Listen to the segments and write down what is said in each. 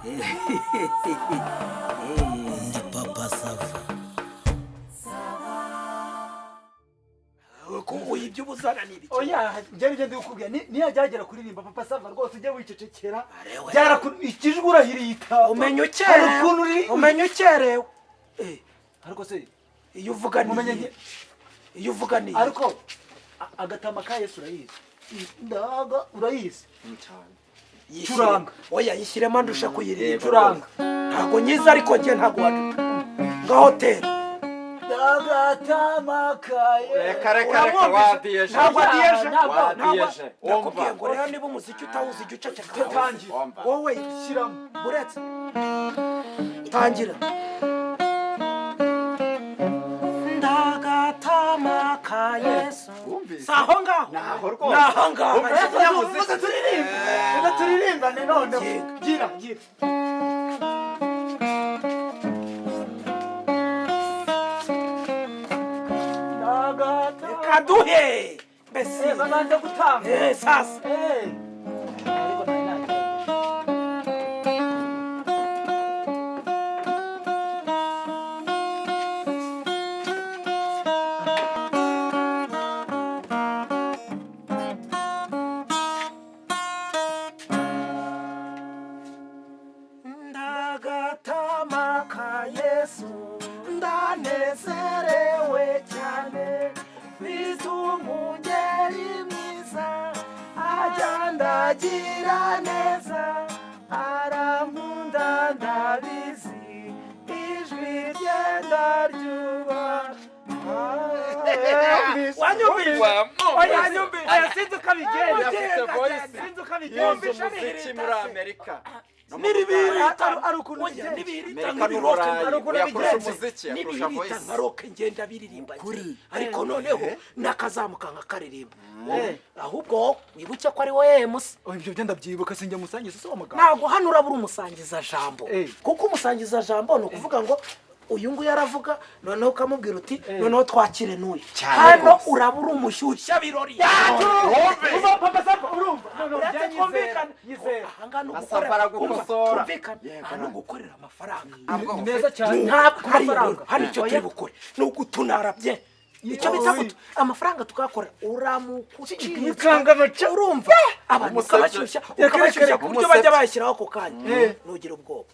Ndi Papa Sava. Uyu ibyo ubuzana ni ibiki? Oya, njye nibyo ndi kukubwira. Niyajyagera kuririmba, Papa Sava, rwose ujye wicecekera. Arewe. Ikijwi urahirita. Umenya Hari ukerewe. ukuntu uri. Umenya ukerewe. Ariko se Iyo uvuga ni Mumenye iyo uvuga ni Ariko agatama ka Yesu urayizi? Ndaga urayizi? Cyane. Yishyire- Curanga. Oya, yishyiremo ndusha kuyiririmba. Curanga. Ntabwo nyiza, ariko njye ntabwo waduta. Ngaho tera. Ndagatama ka Yesu. Reka, reka, reka, wadiyeje. Ntabwo adiyeje. Wadiyeje. Ndakubwiye Umva. ngo rero niba umuziki utawuzi, jya uceceka. Tangira. Umva. Wowe Shyiramo. Buretse, tangira. Ndagatama ka Yesu. Wumvise? Si aho ngaho? Naho rwose. Ni aho ngaho. Wumvise ikinyamuziki? Muze turirimbe, muze turirimbane noneho. Yego. Gira, gira. Ndagatama. Reka duhe mbese. Babanza gutanga. Sasa. Ariko nari nagiye. Ndagatama ka Yesu, ndanezerewe cyane, mfite umungeri mwiza ajya ndagira neza, arankunda ndabizi, ijwi rye ndaryubaha. Wanyumvise? Wanyumvise? Oya, sinzi uko abigenza. Afite voice. Sinzi uko abigenza. Yize umuziki muri Amerika. No mu N'ibibirita. Ari ukuntu Oya, bigenza. n'ibirita Amerika nk'ibiroke. n'Uburayi. Ari ukuntu Oya, kurusha abigenza. umuziki, akurusha N'ibirita voice. nka rock ngenda biririmba njye. Ariko noneho nakazamuka nkakaririmba. Ahubwo wibuke ko ari wowe musa. Oh, ibyo byo ndabyibuka, sinjya musangiza se w'amagambo. Ntabwo hano urabura umusangiza jambo. Kuko umusangiza jambo ni ukuvuga ngo uyu nguyu aravuga, noneho ukamubwira uti noneho twakire n'uyu. Cyane Hano rwose. urabura umushyushya birori. Umva, Papa Sava, urumva? No, Uretse njye nyizera, twumvikane. nyizera. Ahangaha ni Asaba ugukorera, aragukosora. umva, twumvikane. Yego, Aha ni ugukorera amafaranga. Ni meza cyane. Ntabwo Ku hari mafaranga. Hari icyo turi bukore, ni ugutunara bye, icyo bita gutu amafaranga tukayakora uramukucika. Urumva, abantu Umusebye. ukabashyushya, Reka, reka, ukabashyushya reka. ku buryo bajya bayashyiraho ako kanya. Nugira ubwoba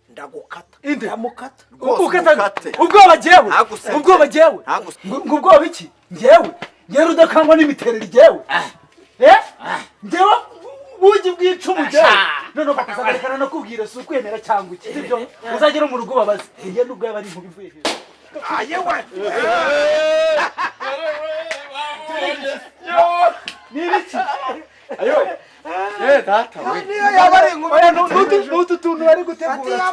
ndagukata. Inde? Ndamukata. Rwose. Ukata- Umukate. Ubwoba jyewe? Ntagusebye. Ubwoba jyewe? Ntagusebye. Ngo ubwoba iki? Njyewe, njyewe rudakangwa n'imiterere, jyewe, njyewe bugi bw'icumu, jyewe. Noneho bakazaberekana, nakubwira, si ukwemera cyangwa iki, sibyo? Uzagera mu rugo ubabaze, njye nubwo yaba ari inkuba ivuye hejuru. Ayewe. Ni ibiki? Eh, data we. Niyo yaba ari inkuba. Oya, n'utu tuntu bari gutegura.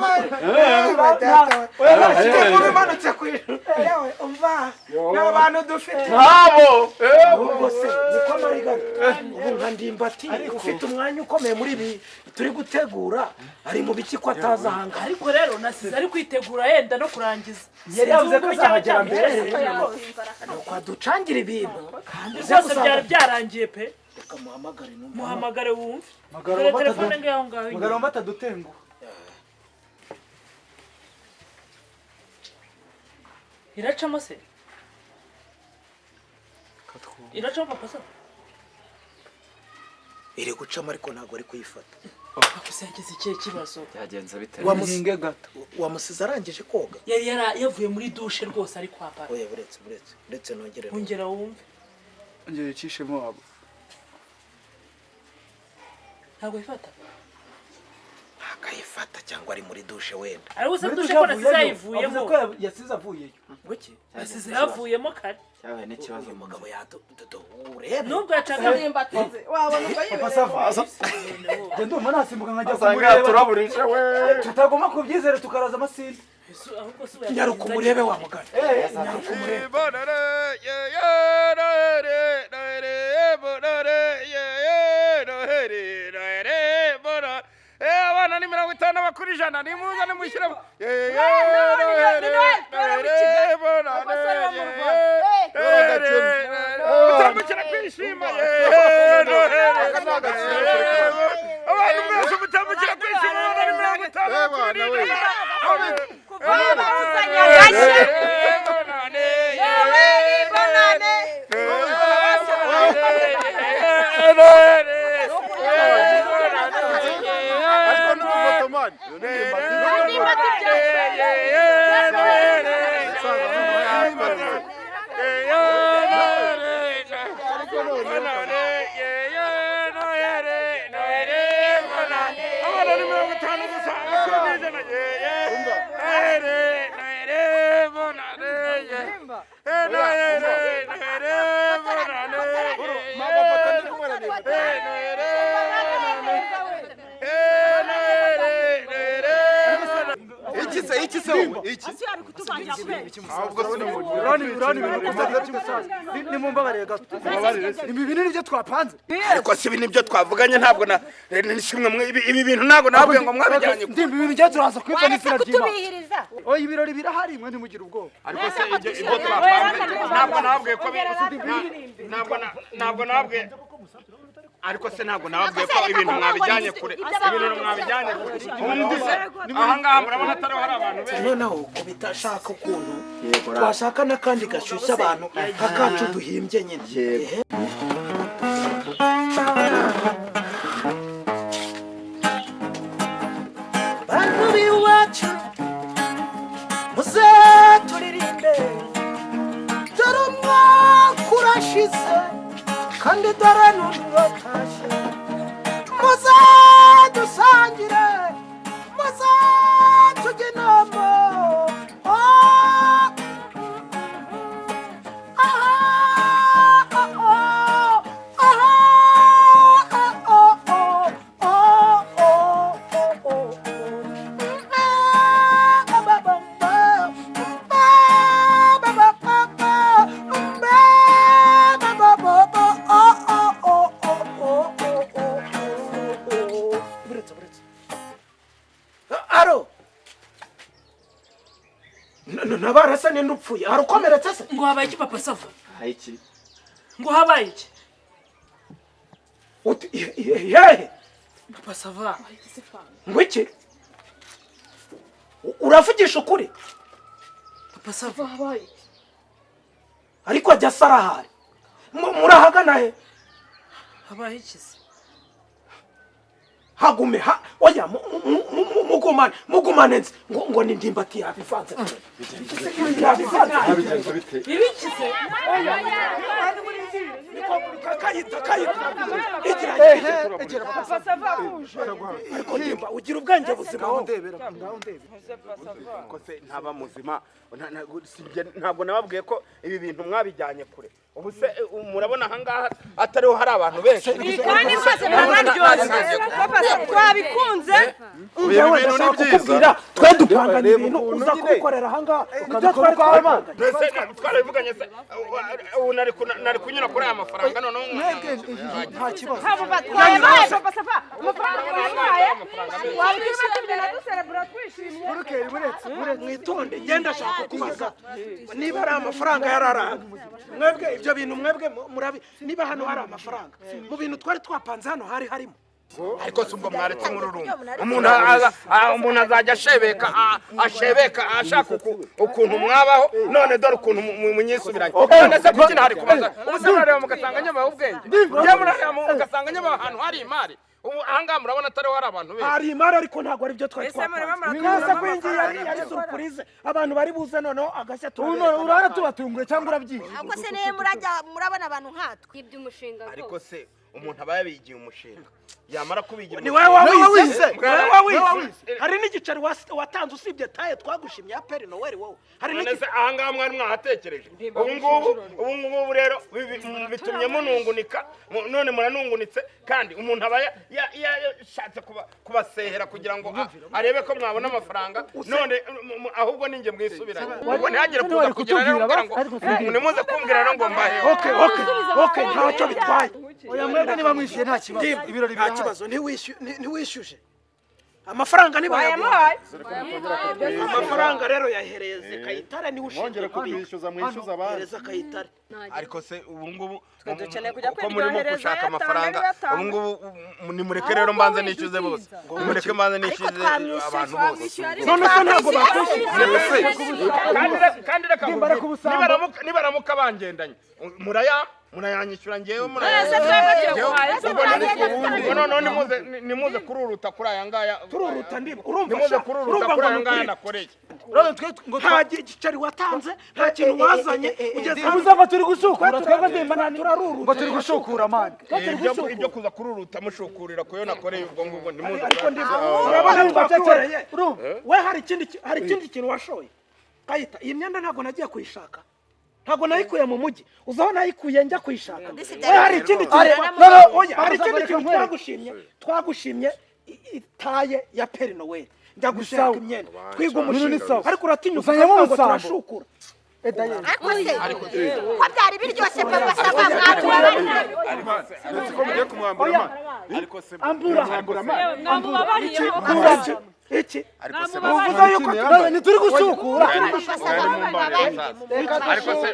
Oya, nta Inkuru imanutse ku ijuru. Yewe, umva, nta bantu dufite. Ntabo. Ahubwo se niko marigara, ubu nka Ndimbati ufite umwanya ukomeye muri ibi turi gutegura ari mu biki ko ataza ahangaha? Ariko rero nasize ari kwitegura, yenda no kurangiza. Yari yavuze ko azahagera mbere. Nuko aducangira ibintu. Rwose byari byarangiye pe. Reka muhamagare numva. Muhamagare wumve. Magara. Dore telefone ngaho ngaho inyuma. Mugabo batadutenguha. Iracamo se? Iracamo, Papa se? Iri gucamo, ariko ntabwo ari kuyifata. Gusa yagize ikihe kibazo? Byagenze bite? Hinge gato. Wamusize arangije koga. Yari yavuye muri douche rwose, ari kwambara. Oya, buretse, buretse, buretse, nongere. Ongera wumve. Ongera ucishemo wabo. Ntabwo yifata. Akayifata cyangwa ari muri douche wenda. Ariko se Muri douche douche ko nasize yavuyeyo. Avuze yayivuyemo? ko yasize avuyeyo. Ngwiki? Nasize yavuyemo kare. Cyabaye n'ikibazo. Uyu mugabo yadodo, urebe. Nubwo yacaga. Wabona ubwo Papa yibereye. Sava, njye ndumva nasimbuka nkajya Asanga kumureba. turaburije we. Tutagomba kubyizera tukaraza amasinde. Ahubwo se Nyaruka umurebe wa mugani, nyaruka umurebe. Abana ni 50, abakuru 100, nimuza nimushyiremo. Abasore bo mu Rwanda. Mutambukira kwishima. Abantu mwese mutambukira kwishima, abana ni 50. Abakuru ni ijana. Kuva bazanye agashya. Noheli bonane. Ariko n'umufotomani. Ndimbati Iki se iki se wowe iki? Ahubwo Urabona urabona ibintu bimaze by'umusaza. Nimumbabarire gato. Ibi bintu nibyo twapanze. Ariko si ibi nibyo twavuganye, ntabwo na nishimwe mwe ibi bintu ntabwo nabwiye ngo mwabijyanye. Ndimba ibintu bya turaza kwipfa Waretse n'izina ry'Imana. kutubihiriza. Oya, ibirori birahari, mwe ntimugire ubwoba. Ariko se ibyo twapanze ntabwo nabwiye ko ntabwo ntabwo nabwiye, ariko se ntabwo nababwiye ko ibintu mwabijyanye kure, ibintu mwabijyanye kure. Ubundi se aha ngaha murabona atariho hari abantu benshi. Noneho kubita ashaka ukuntu twashaka n'akandi gashyushya abantu nk'akacu duhimbye nyine. Ehe. Bantu b'iwacu, muze turirimbe, dore umwaka urashize kandi dore n'undi uratashye. Muze dusangire, muze tujye inama. Oh, ah, oh, oh, ah, oh, oh, oh, oh, oh, oh. Aro nabarasa ninde upfuye? Hari ukomeretse se? Ngo habaye iki, Papa Sava? Iki? Ngo habaye iki? Uti hehe? Papa Sava. Ngo iki? Uravugisha ukuri? Papa Sava, habaye iki? Ariko ajya asarahari. Murahagana he? Habaye iki se? Hagume ha, oya, mugumane, mugumane nzi ngo ni Ndimbati yabivanze, yabivanze. Nabigenza bite? Ibiki se? Kayita, kayita, igira Egera. Papa Sava uje. Ariko Ndimba, ugira ubwenge buzima Ngaho wowe. ndebera, ngaho ndebera. Ko se ntaba muzima? Ntabwo nababwiye ko ibi bintu mwabijyanye kure? Ubu se murabona aha ngaha atariho hari abantu benshi? Kandi rwose biranaryoshye. Papa Sava, twabikunze. Ibi Yewe, bintu ni ndashaka byiza. kukubwira, twe dupangana Reba ibintu ukuntu uza nyine. kubikorera aha ngaha, nibyo Ukabikora twari ukwawe. twapanganye. Mbese twarabivuganye se? Ubu nari kunyura kuri aya mafaranga noneho Mwebwe nta kibazo. Ntabwo twayabaye, Papa Sava. Amafaranga twayabaye. Wabituma tubyina duserebura twishimye. Burukeri buretse buretse. Mwitonde, ngenda ashaka kubaza niba ari amafaranga yararanga mwebwe ibyo bintu mwebwe murabi niba hano hari amafaranga mu bintu twari twapanze hano hari harimo. Ariko si ubwo mwaretse nk'ururumba, umuntu umuntu azajya ashebeka ashebeka ashaka ukuntu mwabaho, none dore ukuntu munyisubiranye. None se kuki ntari kubaza? Ubu se murareba mugasanga nyabaye ubwenge? Njye murareba mugasanga nyabaye ahantu hari imari? Ubu ahangaha murabona atariho hari abantu benshi? Hari imari, ariko ntabwo ari byo twari Ese murimo twapanze. muraturamo Mwese ko iyi ngiyi amafaranga? yari surprise, abantu bari buze noneho agashya Ubu turabereka. urabona tubatunguye cyangwa urabyishe? Ahubwo se niyo murajya murabona abantu nkatwe Iby'umushinga Ariko se umuntu aba yabigiye umushinga, yamara kubigira Ni wowe wawize. wawize, ni wowe wawize. Hari n'igiceri watanze usibye taye twagushimye ya Peri Noel wowe. Hari None n'igiceri se ahangaha mwari mwahatekereje? Ubu ngubu, ubu ngubu rero bitumye munungunika, none muranungunitse. Kandi umuntu aba yashatse kubasehera kugira ngo arebe ko mwabona amafaranga, none ahubwo ninjye mwisubiranye. Ubwo ntihagire None kuza wari kugira rero kutubwira kugira ngo ariko tubwire. nimuze kumbwira rero ngo mbahe. Okay, ntacyo bitwaye. Oya, mwebwe niba mwishyuye nta kibazo. Ndimba, Ibirori nta birahari. kibazo, ntiwishyuje. Amafaranga nibayaguhaye. Wayamuhaye. Amafaranga rero yahereze Kayitare, niwe ushinzwe Mwongere kubika. kubishyuza, mwishyuza abandi. Hereza Kayitare. Ariko se ubu ngubu Twe dukeneye kujya ko murimo kwiryohereza, gushaka yatanga, amafaranga, niyo ubu ngubu nimureke rero mbanze nishyuze bose, nimureke mbanze nishyuze abantu bose. None se ntabwo bakwishyuye? Kandi reka Nimbara nkubwire, kubusamba. nibaramuka bangendanye, murayanyishyura njyewe. Ese twebwe tuyaguhaye? Ubwo noneho nimuze kururuta kuri aya ngaya. Tururuta ndiba urumva Nimuze sha, kururuta urumva kuri ngo aya ni ngaya ukuri. nakoreye. Nta giceri watanze, nta kintu wazanye ugeze hano. Ubuze ngo turi gusukura twebwe, ndimba nani Turaruruta. ngo turi gusukura man. Ibyo kuza kururuta mushukurira kuyo nakoreye, ubwo ngubwo nimuze. Ariko ndiba urabona Urumva, twakoreye. urumva. We hari ikindi kintu washoye Kayita, iyi myenda ntabwo nagiye kuyishaka, ntabwo nayikuye mu mujyi, uzi aho nayikuye njya kuyishaka. We hari ikindi kintu No, no, oya, hari ikindi reka kintu nkwereke. twagushimye itaye ya Père Noël, njya gushaka Sawa. imyenda twiga Ibintu ni umushinga, sawa. ariko uratinyuka Uzanyemo ukavuga ngo ubusambo. turashukura. Ariko se ko byari biryoshye, papa sava, mwatubabariye. Ndetse ko mugiye kumwambura Oya. amani. Ariko se Ambura. Mwambura amani. Mwamubabariye. Iki iki Ariko se uvuze yuko None ntituri gusukura. Papa sava, mubabariye. Ariko se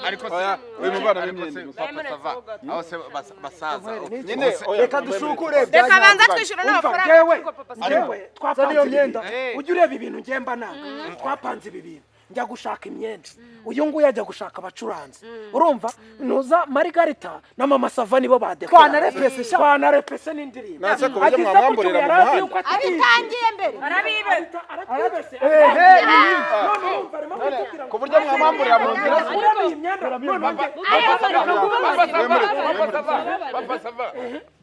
ariko se Oya, uyu mubana ariko se w'imyenda. papa sava aho se basaza Nyine oya, Reka dusukure. Reka banza twishyura Umva, n'amafaranga. njyewe Papa Sava. njyewe twapanze Zana iyo ibi myenda. bintu. Ujya ureba ibintu ngemba nanga, twapanze ibi bintu, njya gushaka imyenda, uyu nguyu ajya gushaka abacuranzi, urumva nuza Marigarita na Mama Sava nibo badekora. Twanarepese sha. Twanarepese n'indirimbo. Nase ku buryo Agize gutyo mwamwamburira mu yari azi muhanda. yuko atizi. Abitangiye mbere. Arabibe. Aratwibese. Ehe, None urumva arimo kutubwira ngo Ku buryo mwamwamburira mu nzira. urebe iyi myenda none njye Papa sava.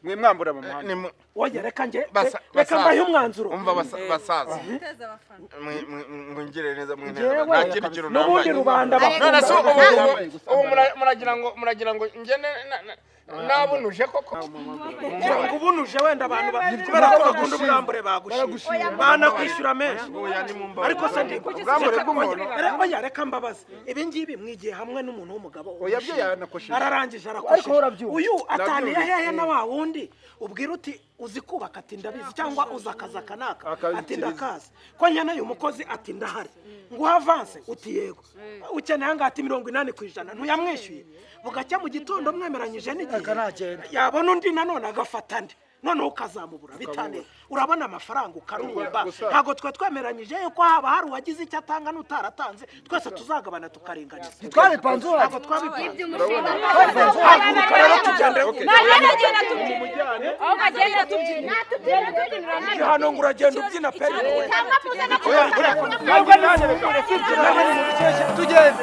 Mwe mwambura mu muhanda. Ni oya, reka njye reka basaza. mbahe umwanzuro. Umva basaza, mwingire neza mwineza, Njyewe nta kindi kintu n'ubundi nambaye. rubanda None se bakunda ubu muragira ngo njye nabunuje koko? Ngo ubunuje wenda abantu kubera ko bakunda ubwambure bagushima banakwishyura menshi. Ariko se ndi Ubwambure bw'umuntu. Oya, reka mbabaze, ibi ngibi mwigiye hamwe n'umuntu w'umugabo Oya, byo yanakosheje. ararangije Ariko arakosheje. urabyumva. Uyu ataniye hehe na wa wundi ubwira uti uzi kubaka, ati ndabizi, cyangwa uzi akazi aka n'aka, ati Akabikiriza. ndakazi, ko nkeneye umukozi, ati ndahari, nguha avance, uti yego, ukeneye angahe, ati 80%, ntuyamwishyuye, bugacya mu gitondo mwemeranyije n'igihe Akanagenda. yabona undi nanone agafata andi, noneho ukazamubura bitane, urabona amafaranga ukarumba. Gusa- Ntabwo twe twemeranyije yuko haba hari uwagize icyo atanga n'utaratanze, twese tuzagabana tukaringaniza. Twabipanze uhari. Ntabwo twabipanze. Haguruka Haguruka rero tugende. Agenda tubyina. Ahubwo agenda tubyina. Hano ngo uragenda ubyina peri. Cyangwa muze no Ntabwo ni sibyo. Tugende.